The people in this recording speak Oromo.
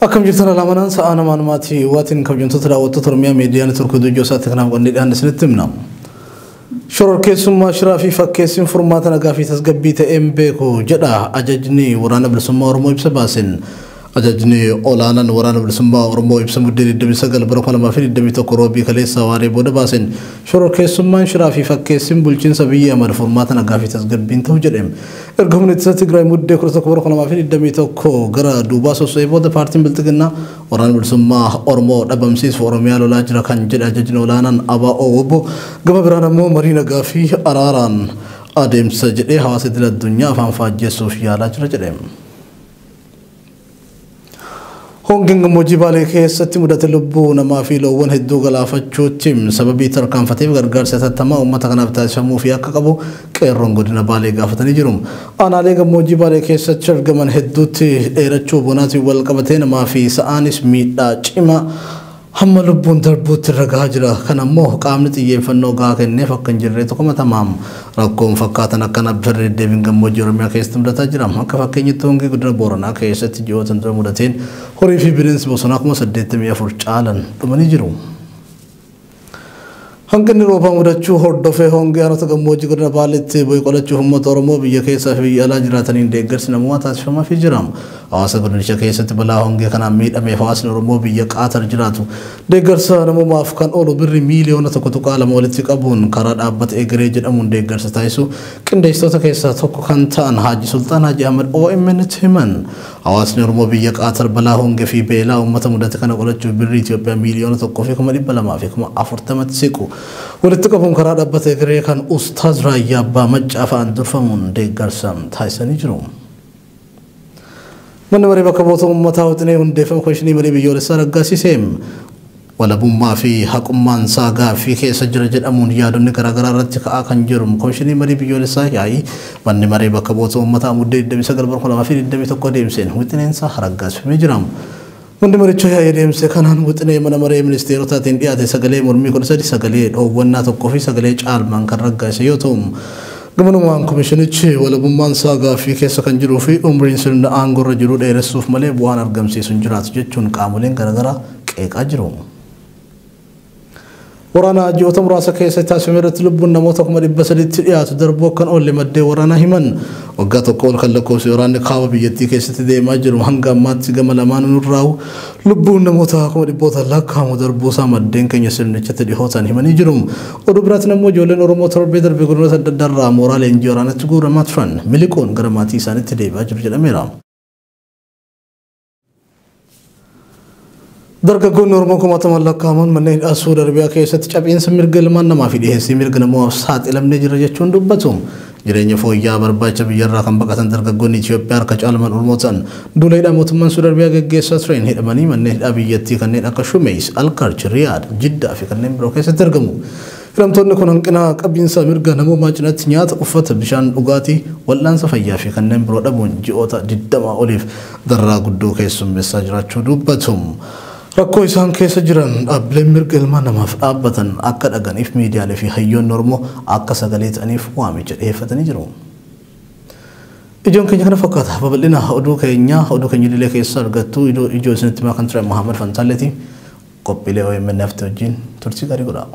Akkam jirtan alaamanaan sa'a namaan maatii waatiin kabajamtoota daawwattoota Oromiyaa miidiyaa neetwoorkii Duujoo isaatti kanaaf qonnee dhiyaanne isinitti himna. Shororkeessummaa shiraa fi fakkeessiin furmaata nagaa fi tasgabbii ta'een beeku jedha ajajni waraana bilisummaa Oromoo ibsa baasen. Ajajni olaanaan waraana bilisummaa Oromoo ibsa muddee 29 bara 2021 roobii kaleessa waaree booda baasen shororkeessummaan shiraa fi fakkeessiin bulchiinsa biyya amala furmaata nagaa fi tasgabbiin ta'u jedhe. Erga humni ittisa Tigraay muddee 11 bara 2021 gara duubaa sosso'ee booda paartiin Bilxiginnaa waraana bilisummaa Oromoo dhabamsiisuuf Oromiyaa lolaa jira kan jedhe ajajni olaanaan ABO WBO gama biraan ammoo marii nagaa fi araaraan adeemsa jedhee hawaasa idil addunyaa afaan faajjessuuf yaalaa jira jedhe. Hongeen gammoojjii Baalee keessatti mudate lubbuu namaa fi loowwan hedduu galaafachuutti sababii tarkaanfateef gargaarsa hatattamaa uummata kanaaf taasifamuu fi akka qabu qeerroon godina Baalee gaafatanii jiru. Aanaalee gammoojjii Baalee keessatti argaman hedduutti dheerachuu bonaatiin wal qabatee namaa fi sa'aanis miidhaa cimaa hamma lubbuun darbuutti irra gahaa jira. Kan ammoo qaamni xiyyeeffannoo gahaa kenneef akka hin jirreetu komatama. Rakkoon fakkaatan akkana bifa deddeebiin gammoojjii Oromiyaa keessatti mudataa jira. Akka fakkeenyatti hongee godina Booranaa keessatti ji'oota dura mudateen horii fi bineensi bosonaa 84,000 caalan dhumanii jiru. Hanqinni roobaa mudachuu hordofee hongee aanota gammoojjii godina Baaleetti bu'ee qolachuuf uummata Oromoo biyya keessaa fi biyya alaa jiraataniin deeggarsi namummaa taasifamaafii jira. Hawaasa godinicha keessatti balaa hongee kanaan miidhameef hawaasni Oromoo biyya Qaatar jiraatu deeggarsa namummaaf kan oolu birri miiliyoona 1.2 walitti qabuun karaa dhaabbata Egeree jedhamuun deeggarsa taasisu qindeessitoota keessaa tokko kan ta'an Haaji Sultaan Haaji Ahmad OMN tti himan. Hawaasni Oromoo biyya Qaatar balaa hongee fi beelaa uummata mudate kana qolachuuf birri Itoophiyaa miiliyoona 1,240,000 siqu walitti qabuun karaa dhaabbata Egeree kan Ustaaz Raayyaa Abbaa Maccaa fa'aan durfamuun deeggarsa taasisanii jiru. Manni maree bakka bu'oota uummataa wixinee hundeeffama komishinii marii biyyoolessaa raggaasiseem walabummaa fi haqummaan isaa gaaffii keessa jira jedhamuun yaadonni garaagaraa irratti ka'aa kan jiru komishinii marii biyyoolessaa yaa'ii manni maree bakka bu'oota uummataa muddee 29 bara 2021 adeemseen wixineen isaa raggaasifamee jira. Manni marichaa yaa'ii adeemse kanaan wixinee mana maree ministeerotaatiin dhiyaate sagalee mormii 13 sagalee dhoowwannaa 1 fi sagalee caalmaan kan raggaase yoo ta'u Gabanumaan komishinichi walabummaan isaa gaaffii keessa kan jiruu fi umriin sirna aangoo irra jiru dheeressuuf malee bu'aan argamsiisu hin jiraatu jechuun qaamoleen garaagaraa qeeqaa jiru. Waraana ji'oota muraasa keessatti taasifame irratti lubbuun namoota 300,000 dhiyaatu darbuu akkan oolle maddee waraanaa himan. Waggaa tokko ol kan lakkoofse waraanni kaaba biyyattii keessatti deemaa jiru hanga ammaatti gama lamaan nurraa'u lubbuun namoota 100,000 lakkaa'amu darbuusaa maddeen keenya sirnichatti dhihootan himanii jiru. Oduu biraatiin ammoo ijoolleen Oromoo torbee darbe godinoota adda addaarraa mooraa leenjii waraanatti guuramaa turan miliquun gara maatii isaaniitti deebi'aa jiru jedhameera. Dargaggoonni Oromoo kumaataman lakkaa'aman manneen hidhaa Suudi Arabiyaa keessatti cabiinsa mirga ilmaan namaa fi dhiheessii mirga namoomaaf saaxilamnee jira jechuun dubbatu. Jireenya fooyya'aa barbaacha biyyarraa kan baqatan dargaggoonni Itoophiyaa harka caalman Oromoo ta'an duula hidhaa mootummaan Suudi Arabiyaa geggeessaa tureen hidhamanii manneen hidhaa biyyattii kanneen akka Shumeys, Alkarch, Riyaad, Jiddaa fi kanneen biroo keessatti argamu. Hidhamtoonni kun hanqina qabiinsa mirga namoomaa cinaatti nyaata, uffata, bishaan dhugaatii, wal'aansa fayyaa fi kanneen biroo dhabuun ji'oota 20 oliif darraa guddoo keessummeessaa jiraachuu dubbatu. Rakkoo isaan keessa jiran dhaabbileen mirga ilmaan namaaf dhaabbatan akka dhaganiif miidiyaalee fi hayyoonni Oromoo akka sagalee ta'aniif waamicha dhiyeeffatanii jiru. Ijoon keenya kana fakkaata. Babal'ina oduu keenyaa oduu keenya idilee keessa argattu ijoo isinitti himaa kan ture Muhammad Fantaalleeti. Qophiilee OMN wajjin turtii gaarii godhaa.